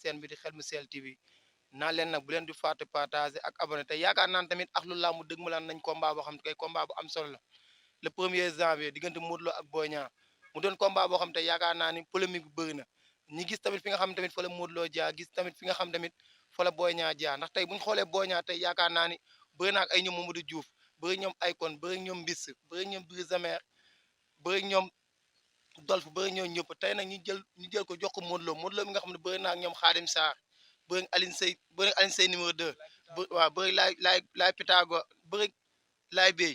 seen bi di Xel Mu Sell TV naa leen nag bu leen di fàtte partager ak abonné te yaakaar naan tamit ak lu làmb dëgg ma laan nañ combat boo xam te kay combat bu am solo la le 1er janvier diggante Modou Lo ak Boy Niang mu doon combat boo xam te yaakaar naa ni polémique bi bëri na ñi gis tamit fi nga xam tamit fa la Modou Lo jaar gis tamit fi nga xam tamit fa la Boy Niang jaar ndax tey bu ñu xoolee Boy Niang tey yaakaar naa ni bëri na ak ay ñoom Mamadou Diouf bëri ñoom Akon bëri ñoom Mbis bëri ñoom Brise de Mer bëri ñoom Dolf bëri ñoo ñëpp tey nag ñu jël ko jox ko Modou Lo mi nga xam ne bëri na ak ñoom Khadim Sarr bëri Aline Seye numéro 2 waaw bëri laay Pythagore bëri laay Bey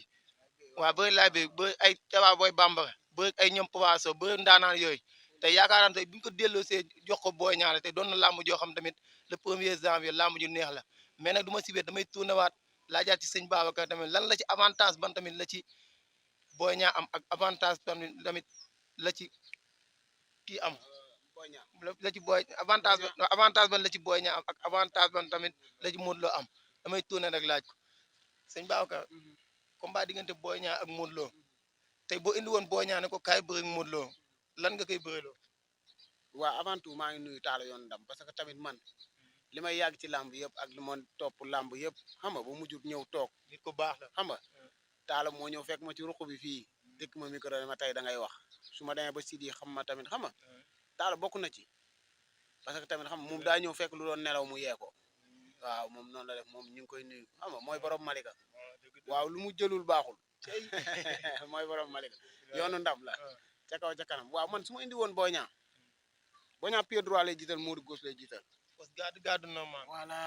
waaw bëri laay Bey bëri ay Taba Boy Bambara bëri ay ñoom Powaso bëri ndaanaan yooyu te yaakaar naa tey bu ñu ko delloosee jox ko Boy Niang te doon na làmb joo xam tamit le 1er janvier làmb ju neex la mais nag du ma si wet damay tourné waat laajaat ci sëñ Babacar tamit lan la ci avantage ban tamit la ci Boy Niang am ak avantage tamit la ci kii am la ci Boy avantage ban la ci Boy Niang am ak avantage ban tamit la ci Modou Lo am damay tourné rek laaj ko sëñ Babacar combat diggante Boy Niang ak Modou Lo tey boo indi woon Boy Niang ne ko kaay bëre ak Modou Lo lan nga koy bëreloo. waaw avant tout maa ngi nuyu Talla yoon ndam parce que tamit man li may yàgg ci làmb yëpp ak li ma topp làmb yëpp xam nga ba mujjut ñëw toog nit ko baax la xam nga Talla moo ñëw fekk ma ci ruq bi fii dëkk ma micro ne ma tey da ngay wax su ma demee ba Sidi xam ma tamit xam nga Talla bokk na ci parce que tamit xam nga moom daa ñëw fekk lu doon nelaw mu yee ko waaw moom noonu la def moom ñu ngi koy nuyu xam nga mooy borom Malika waaw lu mu jëlul baaxul mooy borom Malika yoonu ndam la ca kaw ca kanam waaw man su ma indi woon Boy Niang pied droit lay jiital Modou gauche lay jiital. parce que garde normal. voilà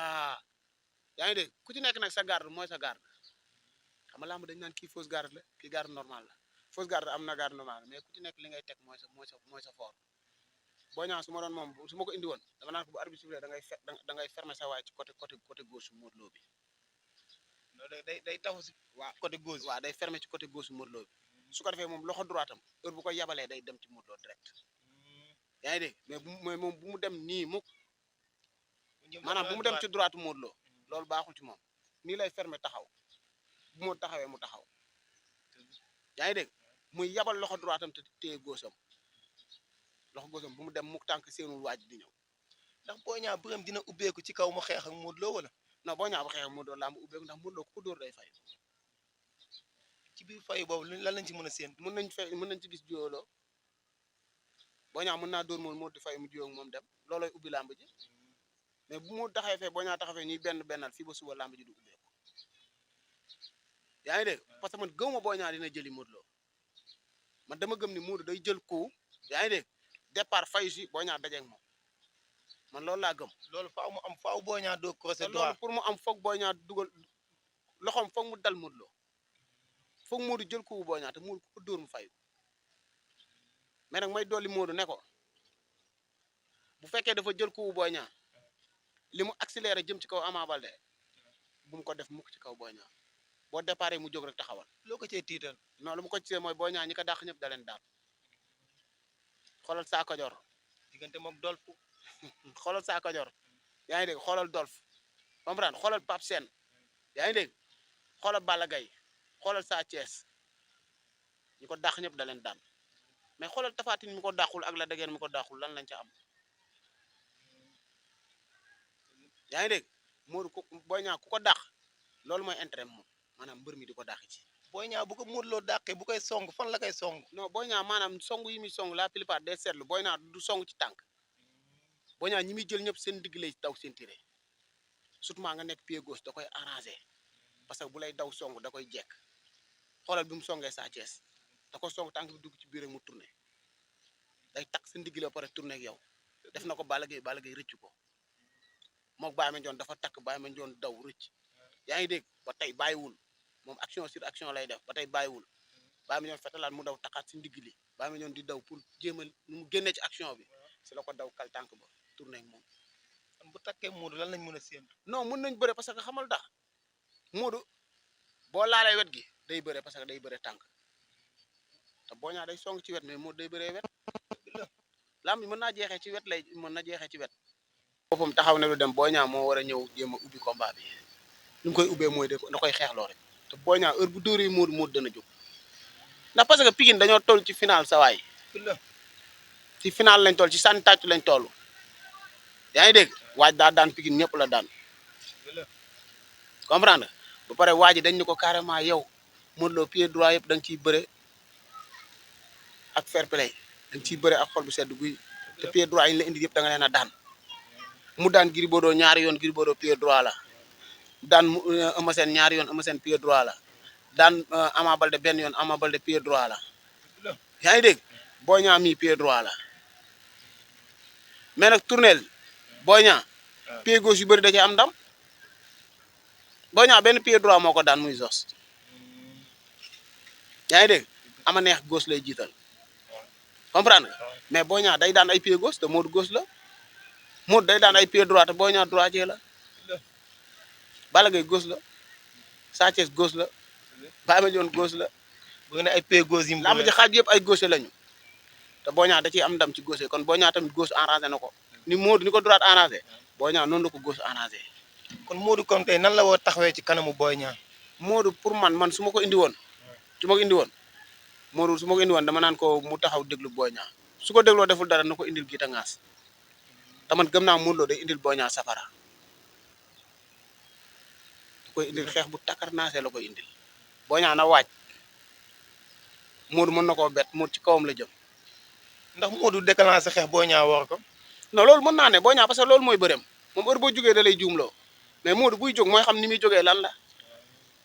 yaa ngi dégg ku ci nekk nag sa garde mooy sa garde xam nga lamb dañ naan kii fausse garde la kii garde normal la fausse garde am na garde normal mais ku ci nekk li ngay teg mooy sa fort Boy Niang su ma doon moom su ma ko indi woon dama naan ko bu arbitre sifflé da ngay fermer sa waay ci côté gauche Modou Lo bi. day taxaw si waaw côté gauche. waaw day fermer ci côté gauche Modou Lo bi su ko defee moom loxo droitam heure bu ko yabalee day dem ci Modou Lo direct yaa ngi dégg mais moom bu mu dem nii mukk maanaam bu mu dem ci droite Modou Lo loolu baaxul ci moom nii lay fermer taxaw bu mu taxawee mu taxaw yaa ngi dégg muy yabal loxo droitam te téye góosam loxo góosam bu mu dem mukk tànk seenul waaj di ñëw ndax Boy Niang bërëm dina ubbeeku ci kaw mu xeex ak Modou Lo wala non Boy Niang bu xeex ak Modou Lo laa mu ubbeeku ndax Modou Lo ku ko dóor day fay ci biir fayu boobu lan lañ ci mën a séen mën nañ ci gis jioloo Boy Niang mën naa dóor moom moo di fay mu jiyoog moom dem looloy ubbi làmb ji mais bu mu taxawee fee Boy Niang taxawee ñuy bennal fii ba suba làmb ji du ubbeeku yaa ngi dégg parce que man gëwuma Boy Niang dina jëli Modou Lo man dama gëm ni Modou day jël coup yaa ngi dégg départ fayu si Boy Niang dajeeg moom man loolu laa gëm. loolu faaw Boy Niang doo croisé droit loolu pour mu am foog Boy Niang dugal loxoom foog mu dal Modou Lo foog Modou jël coup Boy Niang te Modou ku ko dóor mu fayu mais nag may dolli Modou ne ko bu fekkee dafa jël coup Boy Niang li mu accéléré jëm ci kaw Ama Baldé bu mu ko def mukk ci kaw Boy Niang boo déparé mu jóg rek taxawal. loo ko cee tiital. non lu mu ko cisee mooy Boy Niang ñi ko dàq ñëpp da leen daal xoolal Sakho Dior diggante moom Dolf xoolal Sakho Dior yaa ngi dégg xoolal Dolf comprendre xoolal Pape Sène yaa ngi dégg xoolal Balla Gaye xoolal Sa Thiès ñi ko dàq ñëpp da leen daan mais xoolal Tapha Tine mi ko dàqul ak la dëgër mi ko dàqul lan lañ ca am yaa ngi dégg Modou ku Boy Niang ku ko dàq loolu mooy intérêt moom maanaam mbër mi di ko dàq ci. Boy Niang bu ko Modou Lo dàqee bu koy song fan la koy song. non Boy Niang maanaam song yi muy song la plupart des seetlu Boy Niang du song ci tànk Boy Niang ñi muy jël ñëpp seen digg lay daw seen tiré surtout maa nga nekk pied gauche da koy arrangé parce que bu lay daw song da koy jekk xoolal bi mu songee Sa Thiès da ko song tànk bi dugg ci biir rek mu tourné day takk seen digg la pare tourné ak yow def na ko Balla Gaye rëcc ko mook Baye Mandione dafa takk Baye Mandione daw rëcc yaa ngi dégg ba tey bàyyiwul moom action sur action lay def ba tey bàyyiwul Baye Mandione fetalaat mu daw takkaat si ndigg li Baye Mandione di daw pour jéemal nu mu génnee ci action bi si la ko daw kal tànk ba tourné ak moom. kon bu takkee Modou lan lañ mën a séentu. non mën nañ bëre parce que xamal tax Modou boo laalee wet gi day bëre parce que day bëre tànk te Boy Niang day song ci wet mais Modou day bëree wet lamb bi mën naa jeexee ci wet mën na jeexee ci wet. boppam taxaw ne lu dem Boy Niang moo war a ñëw jéem a ubbi combat bi li mu koy ubbee mooy da koy xeexloo rek te Boy Niang heure bu dóoree Modou dana jóg ndax parce que Pikine dañoo toll ci final sa waay ci final lañ toll ci sànni tàccu lañ toll yaa ngi dégg waaj daa daan Pikine ñëpp la daan comprendre ba pare waaj dañ ñu ko carrément yow Modou Lo pied droit yëpp da nga ciy bëre ak fair play da nga ciy bëre ak xol bu sedd guy te pied droit yi la indi yëpp da nga leen a daan mu daan Gris Bordeaux ñaari yoon Gris Bordeaux pied droit la daan Eumeu Sène ñaari yoon Eumeu Sène pied droit la daan Ama Baldé benn yoon Ama Baldé pied droit la yaa ngi dégg Boy Niang mi pied droit la mais nag tournel Boy Niang pied gauche yu bëri da cee am ndam Boy Niang benn pied droit moo ko daan muy Zos yaa ngi dégg ama neex gauche lay jiital comprendre nga mais Boy Niang day daan ay pied gauche te Modou gauche la Modou day daan ay pied droit te Boy Niang droitier la Balla Gaye gauche la Sa Thiès gauche la Baye Mandione gauche la bëgg na ay pied gauche yi lamb ji xaaj yëpp ay gauche lañu te Boy Niang da ciy am ndam ci gauche kon Boy Niang tamit gauche arrangé na ko ni Modou ni ko droite arrangé Boy Niang noonu la ko gauche arrangé kon Modou kon tey nan la woo taxawee ci kanamu Boy Niang Modou pour man su ma ko indi woon Modou su ma ko indi woon dama naan ko mu taxaw déglu Boy Niang su ko dégloo deful dara na ko indil giita ngaas te man gëm naa Modou Lo day indil Boy Niang safara da koy indil xeex bu takkar naasee la koy indil Boy Niang na waaj Modou mën na koo bett Modou ci kawam la jëm ndax Modou déclenché xeex Boy Niang war ko non loolu mën naa ne Boy Niang parce que loolu mooy bëreem moom heure boo jógee da lay juumloo mais Modou buy jóg mooy xam ni muy jógee lan la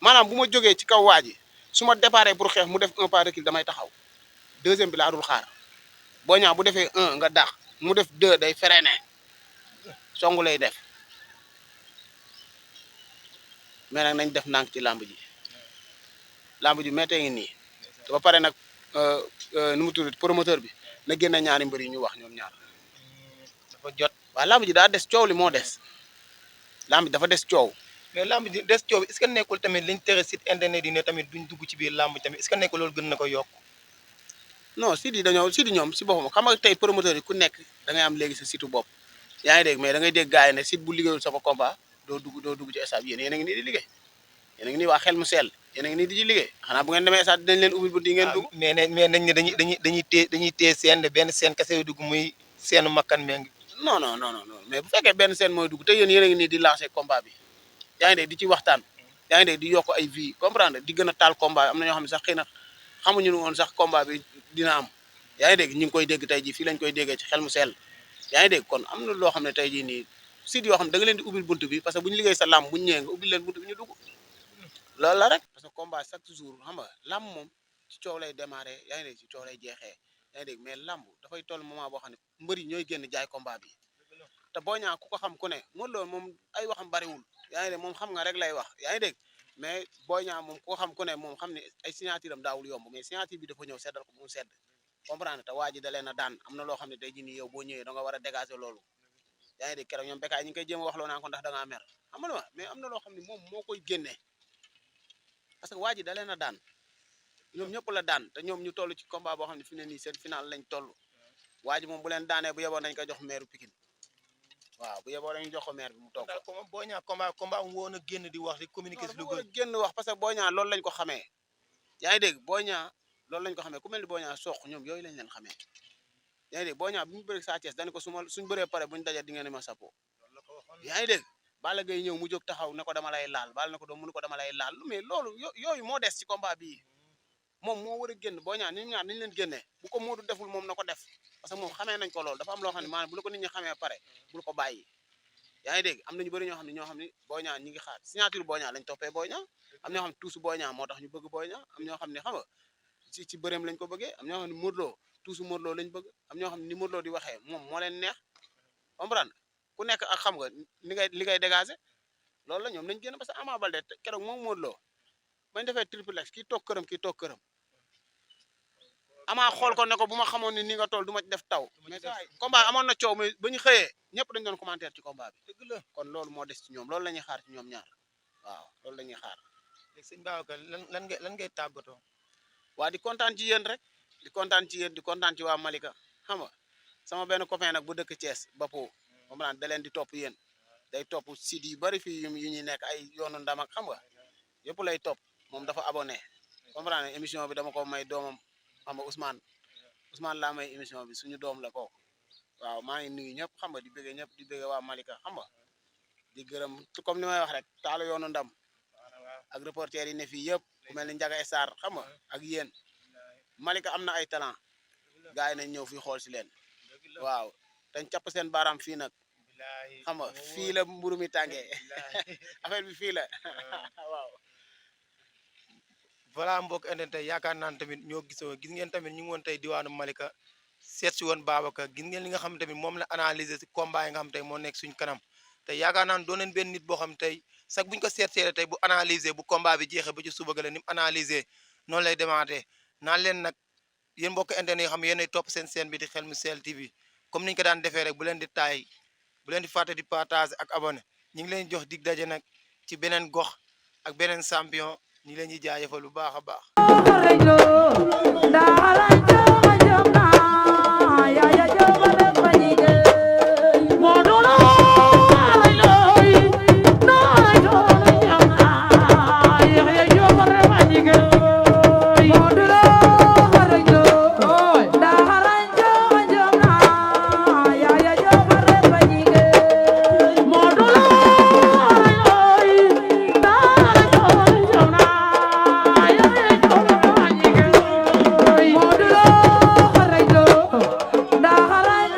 maanaam bu ma jógee ci kaw waa ji su ma déparé pour xeex mu def un pas recul damay taxaw deuxième bi laa dul xaar Boy Niang bu defee un nga dàq mu def deux day freiné songu lay def mais nag nañ def ndànk ci làmb ji méttee ngi nii te ba pare nag nu mu tudd promoteur bi na génne ñaari mbër yi ñu wax ñoom ñaar dafa jot waaw làmb ji daa des coow li moo des làmb ji dafa des coow mais lamb ji des coow est-ce que nekkul tamit liñ tere site internet yi ne tamit duñ dugg ci biir lamb tamit est-ce que nekkul loolu gën na ko yokk non site yi dañoo site yi ñoom si boppam xam nga tey promoteur yi ku nekk da ngay am léegi sa site bopp yaa ngi dégg mais da ngay dégg gars yi ne site bu liggéeyul sama combat doo dugg ci stade yéen a ngi nii di liggéey yéen a ngi nii waa xel mu sell yéen a ngi nii di ci liggéey xanaa bu ngeen demee stade dinañ leen ubbil bunt yi ngeen dugg mais nañ ne dañuy téye seen benn seen kese yu dugg muy seenu makkan mee ngi non mais bu fekkee benn seen mooy dugg te yéen a ngi nii di lancer combat bi yaa ngi dégg di ci waxtaan yaa ngi dégg di yokk ay vie comprendre di gën a taal combat bi am na ñoo xam ne sax xëy na xamuñu woon sax combat bi dina am yaa ngi dégg ñu ngi koy dégg tey jii fii lañ koy déggee ci xel mu sell yaa ngi dégg kon am na loo xam ne tey jii nii site yoo xam ne da nga leen di ubbil bunt bi parce que bu ñu liggéey sa làmb bu ñu ñëwee nga ubbil leen bunt bi ñu dugg loolu la rek parce que combat chaque jour xam nga làmb moom ci coow lay démarré yaa ngi dégg ci coow lay jeexee yaa ngi dégg mais làmb dafay toll moment boo xam ne mbër yi ñooy génn jaay combat bi te Boy Niang ku ko xam ku ne Modou Lo moom ay waxam bariwul yaa ngi dégg moom xam nga rek lay wax yaa ngi dégg mais Boy Niang moom ku ko xam ku ne moom xam ne ay signature am daawul yomb mais signature bi dafa ñëw seddal ko mu sedd comprendre te waa ji da leen a daan am na loo xam ne tey jii nii yow boo ñëwee da nga war a dégager loolu yaa ngi dégg keroog ñoom Bécaye ñu ngi koy jéem a wax loo naan ko ndax da ngaa mer xam nga mais am na loo xam ne moom moo koy génnee parce que waa ji da leen a daan ñoom ñëpp la daan te ñoom ñu toll ci combat boo xam ne fi ne nii seen final lañ toll waa ji moom bu leen daanee bu yeboon nañ ko jox maire Pikine waaw bu yeboo dañu jox ko maire bi mu toog daal ko Boy Niang combat mu woon a génn di wax di communiquer si lu bëri génn wax parce que Boy Niang loolu lañ ko xamee yaa ngi dégg Boy Niang loolu lañ ko xamee ku mel ni Boy Niang soq ñoom yooyu lañ leen xamee yaa ngi dégg Boy Niang bi mu bëri Sa Thiès dañ ko suñ bëree pare buñu dajee di ngeen ni ma sapo yaa ngi dégg Balla Gaye ñëw mu jóg taxaw ne ko dama lay laal Balla ne ko doom mu ne ko dama lay laal mais loolu yooyu moo des ci combat bii moom moo war a génn Boy Niang ñaar niñu leen génnee bu ko Modou deful moom na ko def parce que moom xamee nañ ko loolu dafa am loo xam ne maanaam bu la ko nit ñi xamee pare bul ko bàyyi yaa ngi dégg am na ñu bëri ñoo xam ne Boy Niang ñi ngi xaar signature Boy Niang lañ toppee Boy Niang am ñoo xam ne tuusu Boy Niang moo tax ñu bëgg Boy Niang am ñoo xam ne xam nga ci bëreem lañ ko bëggee am ñoo xam ne Modou Lo tuusu Modou Lo lañ bëgg am ñoo xam ne ni Modou Lo di waxee moom moo leen neex comprendre ku nekk ak xam nga li ngay dégager loolu la ñoom nañ génn parce que Ama Baldé keroog moom Modou Lo bañ defee triple X kii toog këram Ama xool ko ne ko bu ma xamoon ni nga toll du ma def taw mais saa combat amoon na coow mais ba ñu xëyee ñëpp dañ doon commentaire ci combat bi dëgg la kon loolu moo des ci ñoom loolu la ñuy xaar ci ñoom ñaar waaw loolu la ñuy xaar. léegi sëñ Babacar lan ngay tàggatoo. waa di kontaan ci yéen rek di kontaan ci yéen di kontaan ci waa Malika xam nga sama benn copain nag bu dëkk Thiès Bapo moom naan da leen di topp yéen day topp site yu bari fii yu ñuy nekk ay yoonu ndam ak xam nga yëpp lay topp moom dafa abonné comprendre émission bi dama ko may doomam xam nga Ousmane laa may émission bi suñu doom la kooku waaw maa ngi nuyu ñëpp xam nga di bëggee ñëpp di bëggee waa Malika xam nga di gërëm comme ni may wax rek taalo yoonu ndam ak reporter yi ne fii yëpp ku mel ni Ndiaga Sarr xam nga ak yéen Malika am na ay talent gars yi nañ ñëw fii xool si leen waaw dañ capp seen baaraam fii nag xam nga fii la mburu mi tàngee affaire bi fii la waaw. voilà mbokk internet tey yaakaar naan tamit ñoo gisoo gis ngeen tamit ñu ngi woon tey diwaanu Malika seet si woon Babacar gis ngeen li nga xam tamit moom la analyser si combat yi nga xam tey moo nekk suñ kanam te yaakaar naan doon nañ benn nit boo xam tey sax buñ ko seet seere tey bu analyser bu combat bi jeexee ba ci suba ga la ni mu analyser noonu lay demaatee naan leen nag yéen mbokk internet yoo xam yéenay topp seen chaîne bi di Xelmou TV comme niñ ko daan defee rek bu leen di taay bu leen di fàtte di partager ak abonné ñu ngi leen jox dig daje nag ci beneen gox ak beneen champion ñu ngi leen di jaajëfal bu baax a baax